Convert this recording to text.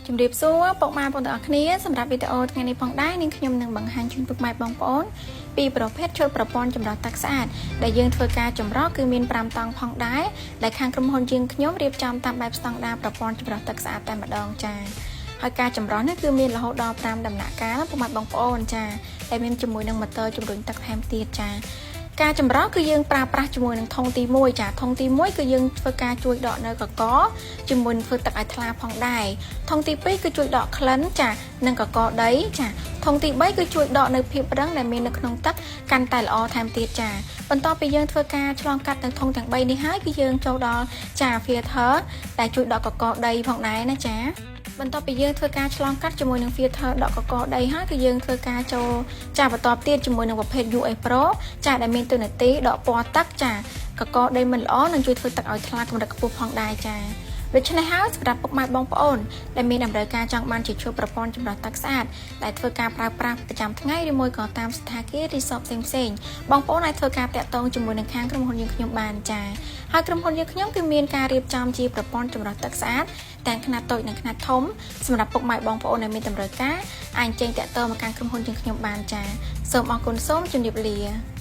ជំរាបសួរពុកម៉ែបងប្អូនទាំងអស់គ្នាសម្រាប់វីដេអូថ្ងៃនេះផងដែរនាងខ្ញុំនឹងបង្ហាញជូនពុកម៉ែបងប្អូនពីប្រភេទឈុតប្រព័ន្ធចម្រោះទឹកស្អាតដែលយើងធ្វើការចម្រោះគឺមាន5តង់ផងដែរដែលខាងក្រុមហ៊ុនយើងខ្ញុំរៀបចំតាមបែបស្តង់ដារប្រព័ន្ធចម្រោះទឹកស្អាតតែម្ដងចា៎ហើយការចម្រោះនេះគឺមានរហូតដល់5ដំណាក់កាលពុកម៉ែបងប្អូនចា៎ដែលមានជាមួយនឹងម៉ូទ័រជំរុញទឹកថែមទៀតចា៎ការចម្រោះគឺយើងប្រើប្រាស់ជាមួយនឹងធុងទី1ចាធុងទី1គឺយើងធ្វើការជួយដកនៅកកជាមួយនឹងធ្វើទឹកឲ្យថ្លាផងដែរធុងទី2គឺជួយដកក្លិនចានិងកកដីចាធុងទី3គឺជួយដកនៅភាពរឹងដែលមាននៅក្នុងទឹកកាន់តែល្អថែមទៀតចាបន្ទាប់ពីយើងធ្វើការឆ្លងកាត់នៅធុងទាំង3នេះហើយគឺយើងចូលដល់ចា filter ដែលជួយដកកកដីផងដែរណាចាបន្ទាប់ពីយើងធ្វើការឆ្លងកាត់ជាមួយនឹង filter ដកកកដីហើយគឺយើងធ្វើការចូលចាបន្តទៀតជាមួយនឹងប្រភេទ UA Pro ចាដែលមានតួនាទីដកពណ៌ទឹកចាកកដីមិនល្អនិងជួយធ្វើទឹកឲ្យថ្លាកម្រិតខ្ពស់ផងដែរចាដូច្នេះហើយសម្រាប់ពុកម៉ែបងប្អូនដែលមានតម្រូវការចង់បានជាឈុតប្រព័ន្ធចម្រោះទឹកស្អាតដែលធ្វើការប្រើប្រាស់ប្រចាំថ្ងៃឬមួយក៏តាមស្ថាគារ resort ផ្សេងៗបងប្អូនអាចធ្វើការតាក់ទងជាមួយនឹងខាងក្រុមហ៊ុនយើងខ្ញុំបានចាហើយក្រុមហ៊ុនយើងខ្ញុំគឺមានការរៀបចំជាប្រព័ន្ធចម្រោះទឹកស្អាតទាំងខ្នាតតូចនិងខ្នាតធំសម្រាប់ពុកម៉ែបងប្អូនដែលមានតម្រូវការអាចចេញតាក់ទងមកកាន់ក្រុមហ៊ុនយើងខ្ញុំបានចាសូមអរគុណសូមជម្រាបលា។